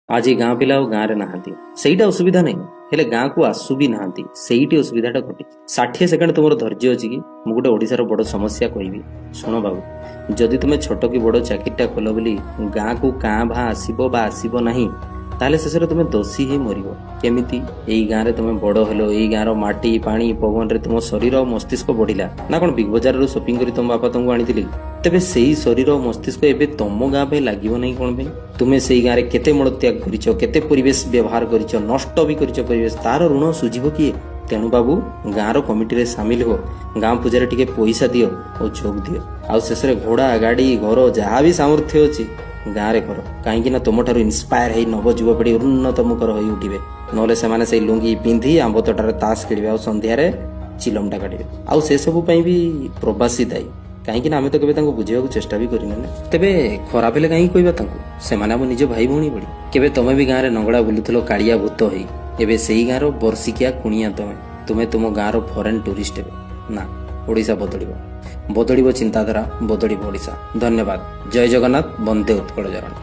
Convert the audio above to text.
ଆଜି ଗାଁ ପିଲା ଆଉ ଗାଁରେ ନାହାନ୍ତି, ସେଇଟା ଅସୁବିଧା ନାହିଁ, ହେଲେ ଗାଁକୁ ଆସୁ ବି ନାହାନ୍ତି, ସେଇଠି ଅସୁବିଧାଟା ଘଟିଛି। 60 ସେକେଣ୍ଡ ତୁମର ଧୈର୍ଯ୍ୟ ଅଛି କି? ମୁଁ ଗୋଟେ ଓଡ଼ିଶାର ବଡ଼ ସମସ୍ୟା କହିବି, ଶୁଣ ବାବୁ। ଯଦି ତୁମେ ଛୋଟ କି ବଡ଼ ଚାକିରିଟା କଲ ବୋଲି ଗାଁକୁ କାଁ ଭାଁ ଆସିବ ବା ଆସିବ ନାହିଁ, ତାହେଲେ ଶେଷରେ ତୁମେ ଦୋଷୀ ହେଇ ମରିବ। କେମିତି? ଏଇ ଗାଁରେ ତୁମେ ବଡ଼ ହେଲ, ଏଇ ଗାଁର ମାଟି, ପାଣି, ପବନରେ ତୁମ ଶରୀର ଆଉ ମସ୍ତିଷ୍କ ବଢିଲା ନା କଣ? ବିଗ ବଜାରରୁ ସପିଂ କରି ତମ ବାପା ତମକୁ ଆଣିଥିଲେ କି? ତେବେ ସେଇ ଶରୀର ଆଉ ମସ୍ତିଷ୍କ ଏବେ ତମ ଗାଁ ପାଇଁ ଲାଗିବ ନାହିଁ କଣ ପାଇଁ? ତୁମେ ସେଇ ଗାଁରେ କେତେ ମଳତ୍ୟାଗ କରିଛ, କେତେ ପରିବେଶ ବ୍ୟବହାର କରିଛ, ନଷ୍ଟ ବି କରିଛ ପରିବେଶ, ତାର ଋଣ ସୁଝିବ କିଏ? ତେଣୁ ବାବୁ, ଗାଁର କମିଟିରେ ସାମିଲ ହୁଅ, ଗାଁ ପୂଜାରେ ଟିକେ ପଇସା ଦିଅ ଓ ଯୋଗ ଦିଅ, ଆଉ ଶେଷରେ ଘୋଡ଼ା ଗାଡ଼ି ଘର ଯାହା ବି ସାମର୍ଥ୍ୟ ଅଛି ଗାଁରେ କର। କାହିଁକି ନା ତୁମଠାରୁ ଇନ୍ସପାୟାର ହେଇ ନବ ଯୁବପିଢ଼ି ଉନ୍ନତ ମୁଖର ହୋଇ ଉଠିବେ। ନହେଲେ ସେମାନେ ସେଇ ଲୁଙ୍ଗି ପିନ୍ଧି ଆମ୍ବ ତୋଟାରେ ତାସ ଖେଳିବେ ଆଉ ସନ୍ଧ୍ୟାରେ ଚିଲମଟା କାଟିବେ। ଆଉ ସେସବୁ ପାଇଁ ବି ପ୍ରବାସୀ ଦାୟୀ, କାହିଁକି ନା ଆମେ ତ କେବେ ତାଙ୍କୁ ବୁଝିବାକୁ ଚେଷ୍ଟା ବି କରିନୁ ନା। ତେବେ ଖରାପ ହେଲେ କାହିଁକି କହିବା ତାଙ୍କୁ? ସେମାନେ ଆମ ନିଜ ଭାଇ ଭଉଣୀ ଭଳି। କେବେ ତମେ ବି ଗାଁରେ ନଙ୍ଗଳା ବୁଲୁଥିଲ କାଳିଆ ଭୂତ ହେଇ, ଏବେ ସେଇ ଗାଁର ବର୍ଷିକିଆ କୁଣିଆ ତମେ। ତୁମେ ତୁମ ଗାଁର ଫରେନ୍ ଟୁରିଷ୍ଟ ହେବେ ନା? ଓଡ଼ିଶା ବଦଳିବ, ବଦଳିବ ଚିନ୍ତାଧାରା, ବଦଳିବ ଓଡ଼ିଶା। ଧନ୍ୟବାଦ। ଜୟ ଜଗନ୍ନାଥ, ବନ୍ଦେ ଉତ୍କଳ ଜନନୀ।